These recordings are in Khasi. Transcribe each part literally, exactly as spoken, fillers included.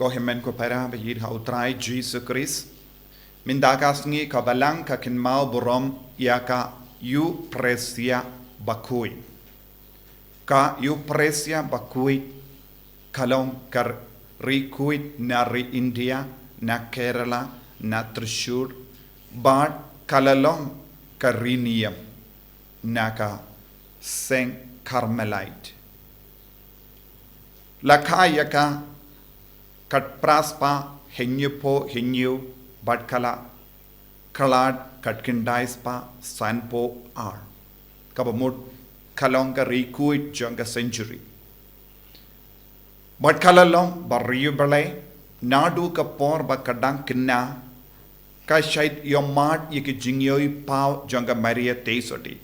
Ko hynmen ko para ba ïeit ha u Trai Jisu Khrist. Mynta ka sngi ka Balang ka kynmaw burom ïa ka Eucharistia bakhuid. Ka Eucharistia bakhuid ka long ka ri khuid na ri India, na Kerala, na Thrissur, bad ka la long ka ri niam na ka seng Carmelite. La kha ïa ka katphra spah hynñiewphew hynñiew bad ka la khlad katkhyndai spah sanphew ar. Kaba mut ka long ka ri khuid jong ka century. Bad ka la long ba riewblei naduh ka por ba ka dang khynnah, ka shait ïoh mad ïa ki jingïohi paw jong ka Maria Theisotti.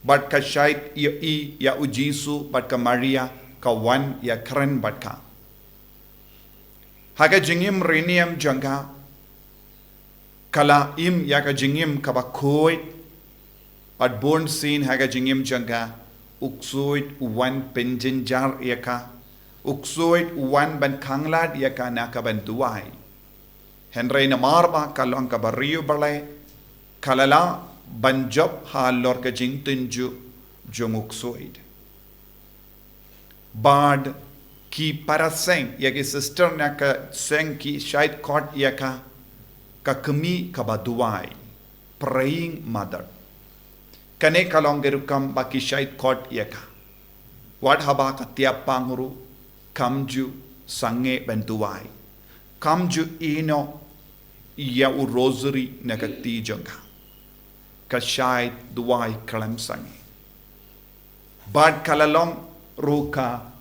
Bad ka shait ïohi ïa u Jisu bad ka Maria ka wan ïakren bad ka. Ha ka jingim ri niam jong ka, ka la im ïa ka jingim kaba khuid. Bad bun sien ha ka jingim jong ka, u ksuid u wan pynjynjar ïa ka, u ksuid u wan ban khanglad ïa ka na ka ban duwai. Hynrei namar ba ka long kaba riewblei, ka la lah ban jop halor ka jingtynjuh jong u ksuid. Bad ki para seng, ïa ki sister na ka seng ki shait khot ïa ka, ka kmie kaba duwai, praying mother. Kane ka long ka rukom ba ki shait khot ïa ka. Wat haba ka tiap pang ruh, kam ju sangeh ban duwai. Kam ju ïehnoh ïa u rosary na ka kti jong ka. Ka shait duwai khlem sangeh. Bad ka la long ruh ka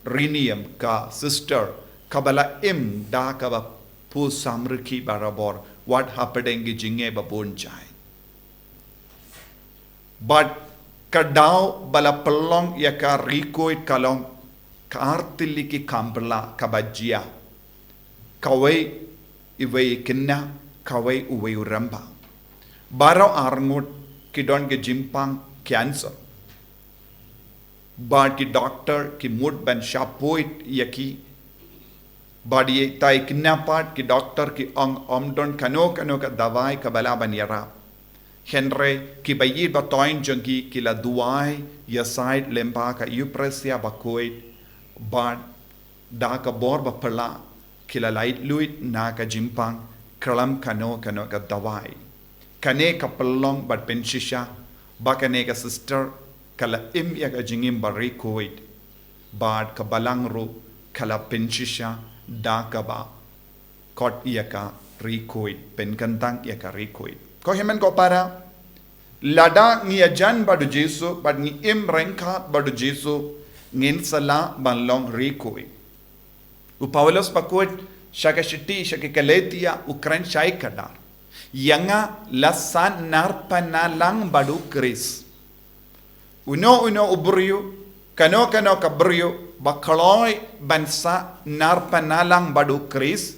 ri niam, ka sister, kaba la im da kaba pyrshang rikhi barabor, wat hapdeng ki jingeh ba bun jait. Bad ka daw ba la pynlong ïa ka ri khuid ka long ka ar tylli ki kham bylla kaba jia. Kawei iwei i khynnah, kawei uwei u rangbah. Baroh arngut ki don ki jingpang cancer. Bad ki doktor ki mut ban shah poi ïa ki. Bad ïa ita i khynnah pat ki doktor ki ong ym don kano kano ka dawai kaba lah ban ïarap. Hynrei kiba ïeit ba thoiñ jong ki ki la duwai ïasaid lyngba ka Eucharistia bakhuid. Bad da ka bor ba phylla ki la laitluid na ka jingpang khlem kano kano ka dawai. Kane ka pynlong bad pynshisha ba kane ka sister ka la im ïa ka jingim ba ri khuid. Bad ka Balang ruh ka la pynshisha da kaba khot ïa ka ri khuid, pynkyntang ïa ka ri khuid. Ko hynmen ko para, lada ngi ïajan bad u Jisu bad ngi im ryngkat bad u Jisu, ngin sa lah ban long ri khuid. U Paulus bakhuid sha ka shithi sha ki Galatia u kren shai kdar. Ïa nga la sah narphna lang bad u Khrist. Uno uno u briew, kano kano ka briew ba kloi ban sah narphna lang bad u Khrist,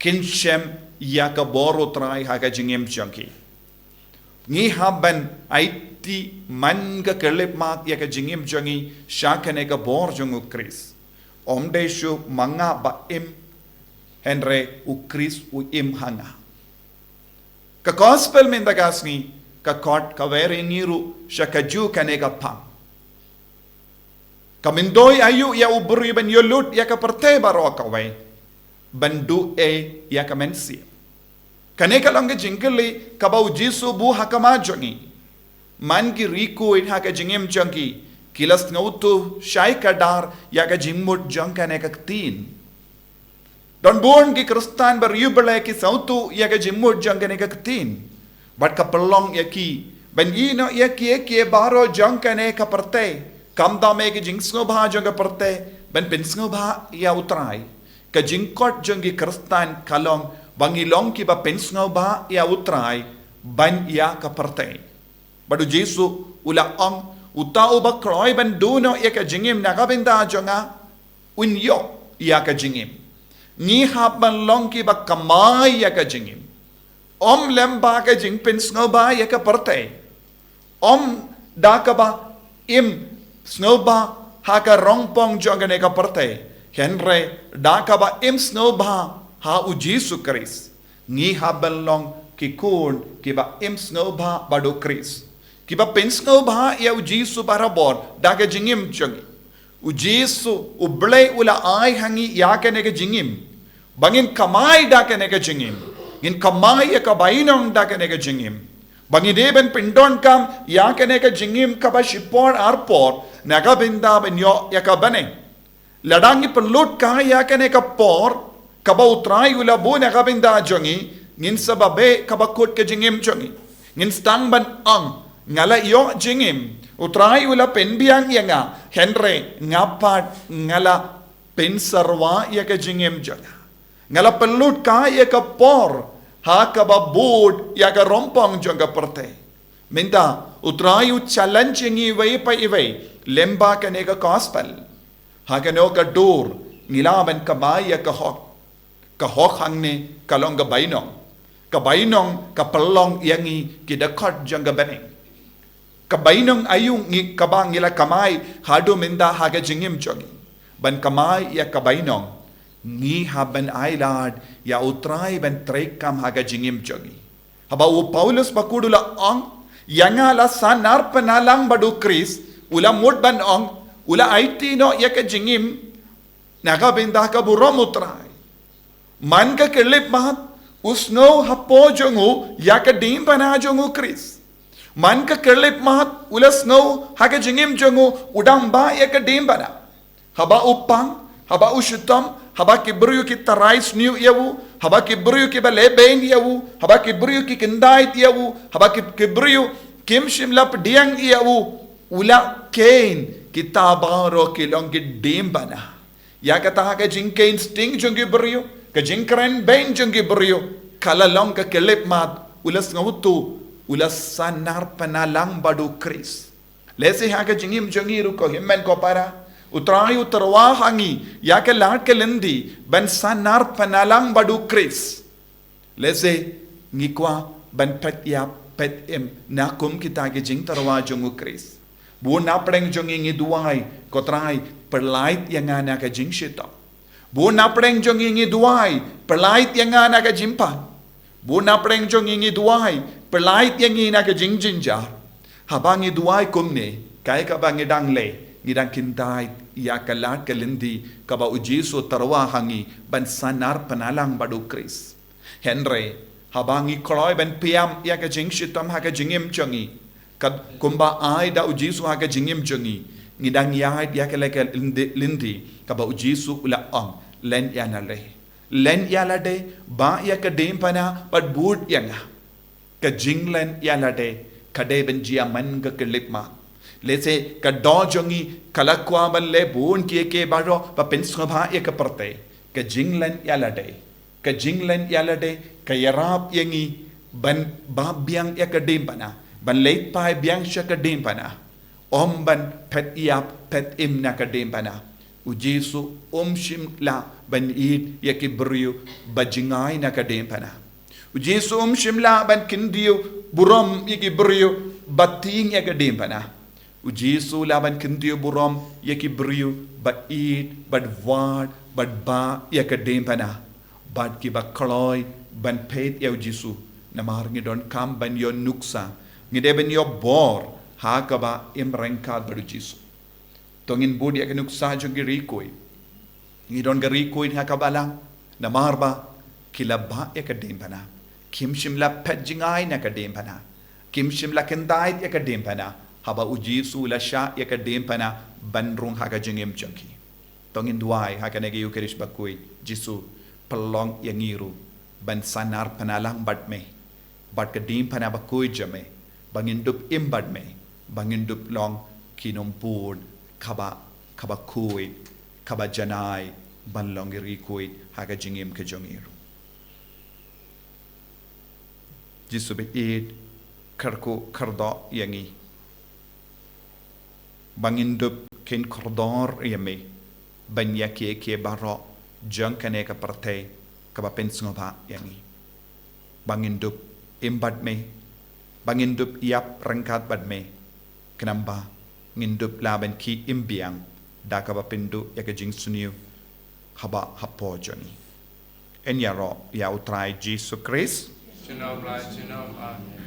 kin shem ïa ka bor u Trai ha ka jingim jong ki. Ngi hap ban aiti man ka khyllipmat ïa ka jingim jong ngi sha kane ka bor jong u Khrist. Ym dei shuh ma nga ba im, hynrei u Khrist u im ha nga. Ka gospel mynta ka sngi ka khot kawei ïa ngi ruh sha kajuh kane ka phang. Ka myntoi aïu ïa u briew ban ïoh lut ïa ka pyrthei baroh kawei, ban duh ei ïa ka mynsiem. Kane ka long ka jingkylli kaba u Jisu buh ha khmat jong ngi. Man ki ri khuid ha ka jingim jong ki, ki la sngewthuh shai kdar ïa ka jingmut jong kane ka ktien. Don bun ki Khristan ba riewblei ki sngewthuh ïa ka jingmut jong kane ka ktien. Bad ka pynlong ïa ki ban ïehnoh ïa kiei kiei baroh jong kane ka pyrthei, khamtam ïa ka jingsngewbha jong ka pyrthei ban pynsngewbha ïa u Trai. Ka jingkhot jong ki Khristan ka long ba ngi long kiba pynsngewbha ïa u Trai ban ïa ka pyrthei. Bad u Jisu u la ong, uta uba kloi ban duh noh ïa ka jingim na ka bynta jong nga, un ïoh ïa ka jingim. Ngi hap ban long kiba kamai ïa ka jingim. Ym lyngba ka jingpynsngewbha ïa ka pyrthei. Ym da kaba im sngewbha ha ka rongpong jong kane ka pyrthei. Hynrei da kaba im sngewbha ha u Jisu Khrist, ngi hap ban long ki khun kiba im sngewbha bad u Khrist, kiba pynsngewbha ïa u Jisu barabor da ka jingim jong ngi. U Jisu, U Blei u la ai ha ngi ïa kane ka jingim ba ngin kamai da kane ka jingim, ngin kamai ïa ka bainong da kane ka jingim, ba ngi dei ban pyndonkam ïa kane ka jingim kaba shipor arpor na ka bynta ban ïoh ïa ka bneng. Lada ngi pynlut kai ïa kane ka por kaba U Trai u la buh na ka bynta jong ngi, ngin sa ba beh kaba kut ka jingim jong ngi. Ngin sdang ban ong, nga la ïoh jingim, U Trai u la pynbiang ïa nga, hynrei nga pat nga la pynsyrwa ïa ka jingim jong nga. Nga la pynlut kai ïa ka por ha kaba bud ïa ka rympong jong ka pyrthei. Mynta U Trai u challenge ïa ngi iwei pa iwei lyngba kane ka gospel. Ha kano ka dur ngi lah ban kamai ïa ka hok? Ka hok hangne ka long ka bainong. Ka bainong ka pynlong ïa ngi ki dkhot jong ka bneng. Ka bainong aïu ngi, kaba ngi la kamai haduh mynta ha ka jingim jong ngi? Ban kamai ïa ka bainong, ngi hap ban ailad ïa U Trai ban treikam ha ka jingim jong ngi. Haba u Paulus bakhuid u la ong, ïa nga la sanar pynlang bad u Khrist, u la mut ban ong, u la aiti noh ïa ka jingim na ka bynta ka burom U Trai. Man ka khyllipmat u sngew hapoh jong u ïa ka diengphna jong u Khrist. Man ka khyllipmat u la sngew ha ka jingim jong u u dang bah ïa ka diengphna. Haba u pang, haba u shitom, haba ki briew ki tharai sniew ïa u, haba ki briew kiba leh beiñ ïa u, haba ki briew ki khyndait ïa u, haba ki, ki briew kim shym la pdiang ïa u, u la kheiñ kita baroh ki long ki diengphna. Ïa kata ha ka jingkheiñ sting jong ki briew, ka jingkren beiñ jong ki briew, ka la long ka khyllipmat, u la sngewthuh, u la sanar pynlang bad u Khrist. Lehse ha ka jingim jong ngi ruh ko hynmen ko para, U Trai u tyrwa ha ngi ïa ka lad ka lynti ban sanar pynlang bad u Khrist. Lehse ngi kwah ban phet ïap phet im na kum kita ki jingtyrwa jong u Khrist. Bun na pdeng jong ngi ngi duwai, ko Trai, pyllait ïa nga na ka jingshitom. Bun na pdeng jong ngi ngi duwai, pyllait ïa nga na ka jingpang. Bun na pdeng jong ngi ngi duwai, pyllait ïa ngi na ka jingjynjar. Haba ngi duwai kumne, kaei kaba ngi dang leh, ngi dang kyntait ïa ka lad ka lynti kaba u Jisu u tyrwa ha ngi ban sanar pynlang bad u Khrist. Hynrei haba ngi kloi ban pynïap ïa ka jingshitom ha ka jingim jong ngi, ka kumba ai da u Jisu ha ka jingim jong ngi, ngi dang ïaid ïa ka lad ka lynti, lynti kaba u Jisu u la ong, len ïa lade. Len ïa lade, bah ïa ka diengphna bad bud ïa nga. Ka jinglen ïa lade ka dei ban jia man ka khyllipmat. Lehse ka doh jong ngi ka la kwah ban leh bun kiei kiei baroh ba pynsngewbha ïa ka pyrthei. Ka jinglen ïa lade, ka jinglen ïa lade ka ïarap ïa ngi ban bah biang ïa ka diengphna, ban leit phai biang sha ka diengphna. Ym ban phet ïap phet im na ka diengphna. U Jisu um shym lah ban ïeit ïa ki briew ba jngai na ka diengphna. U Jisu um shym lah ban kyntiew burom ïa ki briew ba tieng ïa ka diengphna. U Jisu lah ban kyntiew burom ïa ki briew ba ïeit, ba wad, ba bah ïa ka diengphna. Bad kiba kloi ban peit ïa u Jisu, namar ngi donkam ban ïoh nuksa, ngi dei ban ïoh bor ha kaba im ryngkat bad u Jisu. To ngin bud ïa ka nuksa jong ki riewkhuid. Ngi don ki riewkhuid ha ka balang, namar ba ki la bah ïa ka diengphna. Kim shym la phet jngai na ka diengphna. Kim shym la kyntait ïa ka diengphna. Haba u Jisu u la shah ïa ka diengphna ban rung ha ka jingim jong ki. To ngin duwai ha kane ka Ïukharist bakhuid, Jisu, pynlong ïa ngi ruh ban sanar pynlang bad me, bad ka diengphna bakhuid jong me, ba ngin dup im bad me, ba ngin dup long ki nongbud kaba, kaba khuid, kaba janai ban long ki riewkhuid ha ka jingim ka jong ngi ruh. Jisu baieit, kyrkhu kyrdoh ïa ngi ba ngin dup kheiñ kordor ïa me ban ïa kiei kiei baroh jong kane ka pyrthei kaba pynsngewbha ïa ngi. Ba ngin dup im bad me, ba ngin dup ïap ryngkat bad me, khnang ba ngin dup lah ban khie im biang da kaba pynduh ïa ka jingsniew haba hapoh jong ngi. Yn ïaroh ïa U Trai Jisu Khrist. Junom la junom, amen.